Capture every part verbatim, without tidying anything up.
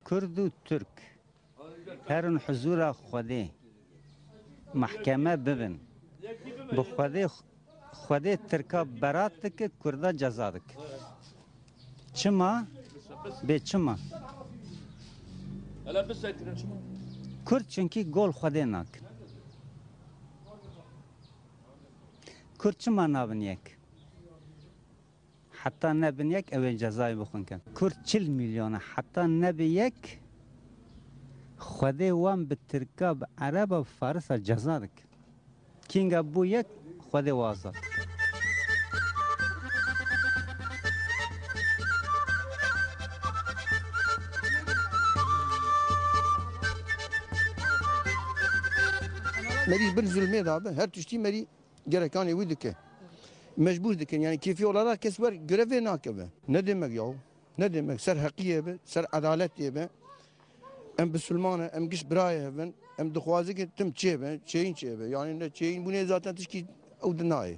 Kurd û Tirk herin huzûra Xwedê, mehkeme bibin. Bi Xwedê, Xwedê Tirka berat dike, Kurda ceza dike. Çima? Bê çima? Kurd çunkî gol Xwedê nakin. Kurd çima nabin yek? Heta nebin yek, ew ê cezayê bixwin kin. Kurd çil milyon e, heta nebe yek, Xwedê wan bi Tirka, bi Ereba, bi Farisa ceza dikin. Kînga bû yek, Xwedê wan azad dikin. Merî bin zulmê de be, her tiştî merî gerekanê wî dike. Mecbûr dikin, yani keyfî olarak kes wer grevê nakeve. Ne demek yahu? Ne demek? Ser heqiyê be, ser edaletê be. Em bisilman e, em giş birayê hev in. Em dixwazin ki tim çêbe, çêyîn çêbe. Yani ne çêyîn bûnê zaten tişkî ew di nayê.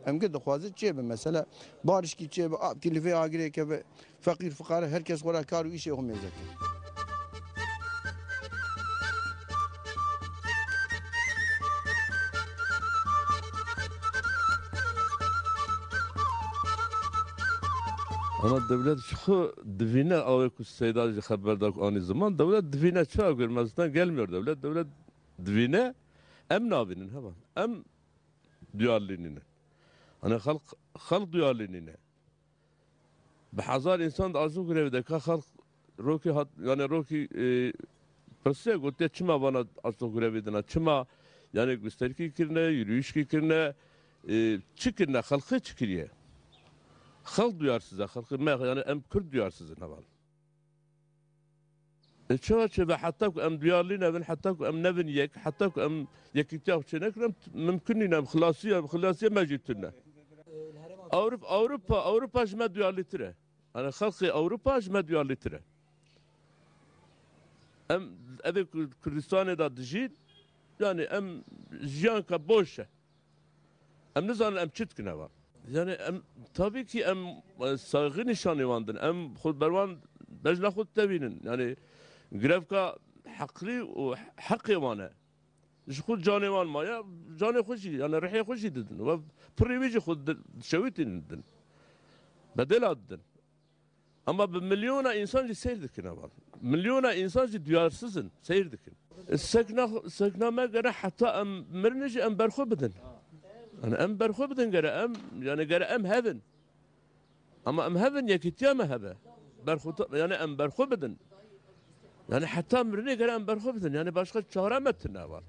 Em ki dixwazin çêbe. Mesela barişkî çêbe, a, kî li vê agirê keve, feqîr fiqare, her kes xwe re kar û îşê xwe mêze ke. Ama dewlet ji xwe divîne, awê ku Seyda jî xeber da ku anî ziman, dewlet divîne, çawa gurmezdan gelmiyor devlet, dewlet divîne, em navînin heval. Em duyarlî nîne. Hani xelq, xelq duyarlî nîne. Bi hezar însan di açlıq grevê de ka xelq rokî hat, yani rokî, e, pirsiye gotiye çima vana açlıq grevê dina? Çima yani gösterîkî kirine, yürüyüşkî kirine, e, çi kirine? Xelqê çi kiriye? Xelq duyarsız e, xelqê me, yani em Kurd duyarsız in heval. E, çawa çêbe heta ku em duyarlî nebin, heta ku em nebin yek, heta ku em yekîtiya xwe çênekin, em t-, mimkun nîne, em xilasiya, xilasiya me jî tune. Ewropa, Ewropa, Ewropa ji me duyarlîtir e. Yani xelkê Ewropa ji me duyarlîtir e. Em evê Kur-, Kurdistanê de dijîn, yani em jiyanka boş e. Em nizanin em çi dikin eva. Yani em, tabii ki em, e, saygı nîşanê wan din. Em xwe ber wan bejna xwe tevînin. Yani grevka heqlî û heqê wan e. Ji xwe canê wan maye, canê xwe jî, yani rihê xwe jî didin. We pirî wî jî xwe di-, dişewitînin din. Bedela didin. Ama bi milyona însan jî seyr dikin heval. Milyona însan jî duyarsız in, seyr dikin. E, sekna, sekna me gere heta em mirin jî em berxwe bidin. Yani em berxwe bidin gere em, yani gere em hevin. Ama em hevin, yekîtiya me hebe. Berxwe ta-, yani em berxwe bidin. Yani heta mirinê gere em berxwe bidin. Yani başka çare me tune var.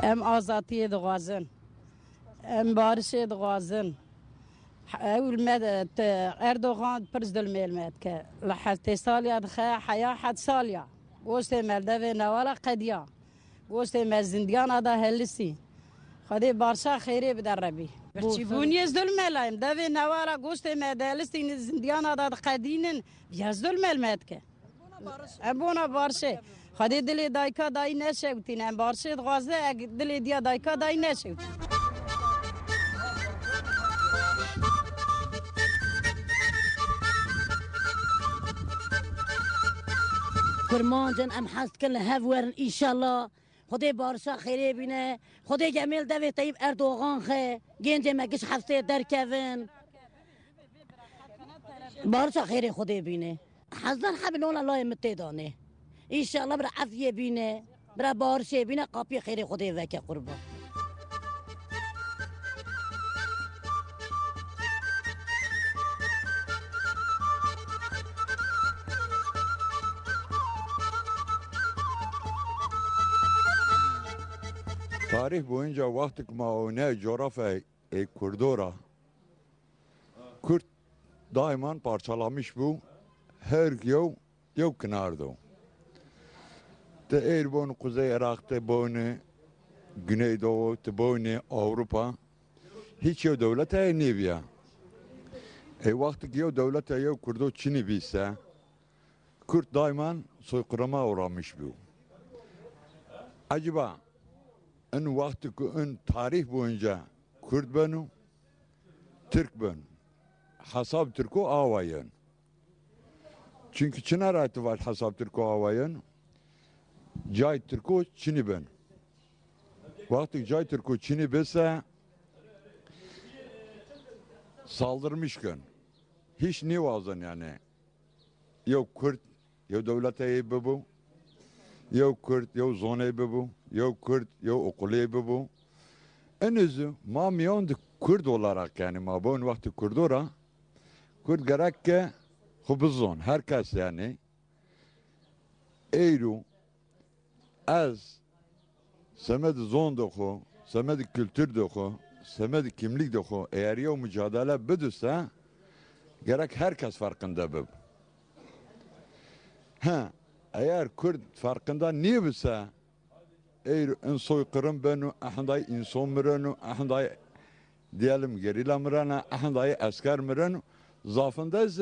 Em azatiyê dixwazin. Em barişê dixwazin. Ew li me de, te, Erdogan pir zulmê li me dike. Li heftê saliya dixe heya heft saliya. Goştê me li devê newala qediya. Goştê me zindiyana da helistî. Xwedê barşa xêrê bide Rebî. Birçîbûniyê zulm e layim. Devê newala goştê me de helistî zindiyana da diqedînin. Ya zulm e li me dike. Em bona barşê. Xwedê dilê dayika dayî neşewtîne. Em barşê dixwaze, eg dilê diya dayika dayî neşewtîne. Kurmancin em hez dikin li hev werin, înşallah. Xwedê barişa xêrê bîne. Xwedê gemê li devê Tayyip Erdogan xe. Gencê me giş hefsê derkevin. Barişa xêrê Xwedê bîne. Hezar heb nola layê min tê danê. Înşallah bira efiyê bîne, bira barişê bîne, qapiyê xêrê Xwedê veke qurban. Tarih boyunca wextik ma one coğrafya e, Kurdora. Kürt daima parçalamış bû, her yew yew kinardo. Te êr bon Kuzey Iraq, te bone Güneydoğu, te bone Avrupa. Hiç yew dewlete nêbiya. E, wextik yew dewlete yew Kurdo çinî bîse, Kürt daima soykırıma uğramış bû. Eciba in wextê ku in tarîh bû ince Kurd beno, Tirk beno. Hesab Tirko awa yen. Çimkî çi nera tu vaj hesab Tirko awa yen? Cay Tirko çinî bin. Wextê cay Tirko çinî bise, saldırmış kin. Hiç nêwazin yani. Yew Kurd, yew dewletê yê bibû. Yew Kurd, yew zonê bibû. Yew Kurd, yew okulê bibû. Eniz ma miyon di Kurd olarak yani ma bon wextê Kurdo ra Kurd gerek ke xwe bizon. Her kes yani. Eyro ez semedê zon de xwe, semedê kultur de xwe, semedê kimlik de xwe, eger yew mücadele bidise, gerek her kes farkında bib. He, eger Kurd farkında nêbise, eyro in soykırım beno, ehendayî inson mireno, ehendayî diyelim gerîla mirena, ehendayî esker mireno, zafindez,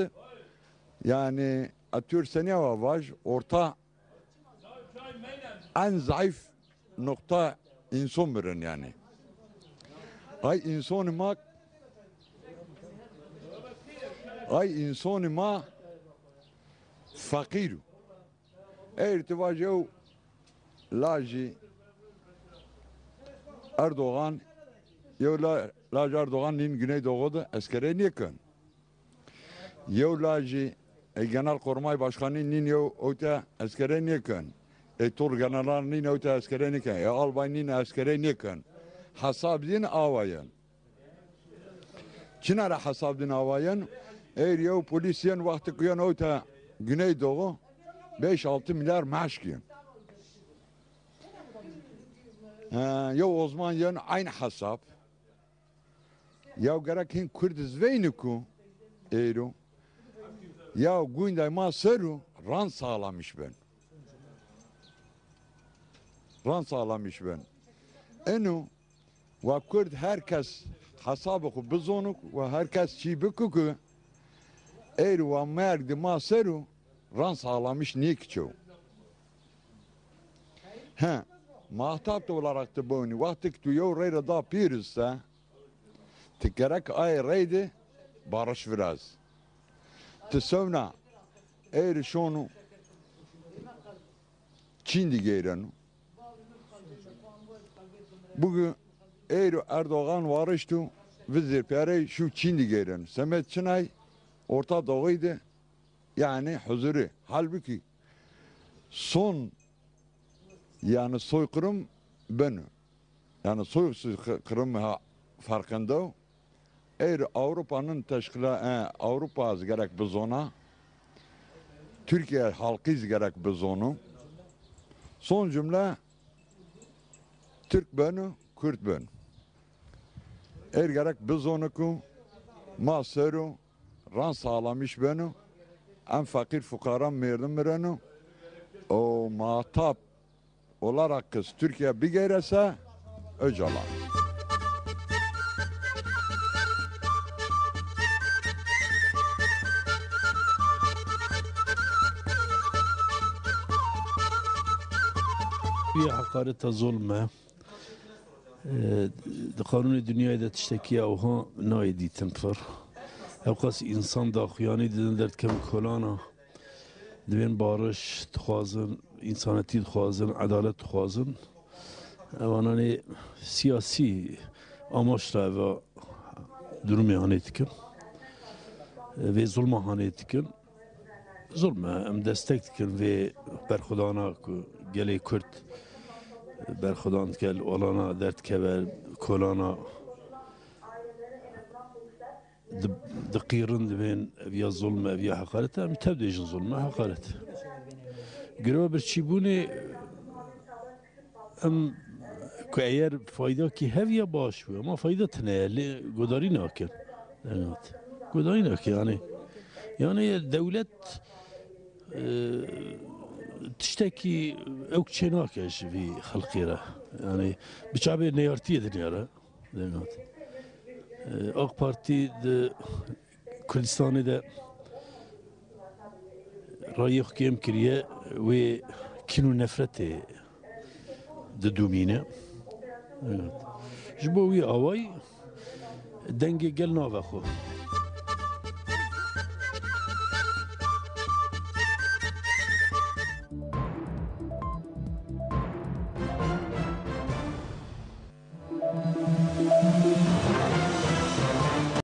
yani, etür seniya wa vaj, orta en zayıf nokta inson mirin yani. Ay insonî ma, ay insonî ma feqîr. Eger tu vaj yew lajî Erdogan, yew la-, laj Erdogan nîn Güneydoğu de eskerê nêkin. Yew lajî, e, Genelkurmay Başkanî nîn yew ewte eskerê nêkin. E, Tur General nîn ewte eskerê nêkin. E, Albay nîn eskerê nêkin. Hesab din awa yen. Çina ra hesab din awa yen? Eger yew polîs yen wextê ku yen ewte Güneydoğu beş altı milyar maaş kiyen. He, yew ozman yen aynı hesab. Ya gerek hin Kurd iz veyni ku eyro. Ya gunda ma seru ran sağlamış ben. Ran sağlamış ben. Eno wa Kurd her kes hesabê xwe bizonuk ve her kes çî biku ku eyro wa merg di ma seru ran sağlamış nêkiçew. He, muhatap de olarak tu bonî. Wextê ki tu yew rey re da pîriz se, tu gerek ay rey de barış viraz. Tu sewna ey şonu Çîn digeyreno. Bugün eyro Erdogan wariştu vizir piyarey şu Çîn digeyreno. Semet Çinay Orta Doğu'ydu. Yani huzuru. Halbuki son, yani soykırım beno. Yani soykırım ha farkında. Eger Avrupa'nın teşkila, e, Avrupa ez gerek bizona. Türkiye halkı ez gerek bizonu. Son cümle Türk beno, Kürt beno. Eger gerek bizonu ku ma sero ran sağlamış beno, em fakir fukara merdim mireno, o muhatap olarak kız Türkiye bigeyrese Öcalan. Vî heqareta zolm e. Di qanûnê dinyayê de tiştekî ya wiha nayê dîtin pir. Ewqas însan daxuyanî didin derdikevin kolana. Divên bariş dixwazin, însanetî dixwazin, edalet dixwazin. Evananê siyasî amaçla eva durumê hanê dikin. Vê zulma hanê dikin. Zulm e, em destek dikin vê berxwedana ku gelê Kurd berxwedan dike, li olana derdikeve, kolana di-, diqîrin, divên ev ya zulm e, ev ya heqaret e, em tev dêjin zulm e, heqaret. Gireva birçîbûnê em ku eyer faydakî hev ya baş bû, ama fayda tine ye, lê godarî nakin. Godarî nakin, yani, yani dewlet, e, tiştekî ewk çê nake ji vî xelqê re. Yani bi çavê neyartiyê dinya re. E, AK Partî di Kurdistanê de rayê xwe kêm kiriye, wê kîn û nefretê Didomîne. Evet. Ji bo wî awayî dengê gel nave xwe.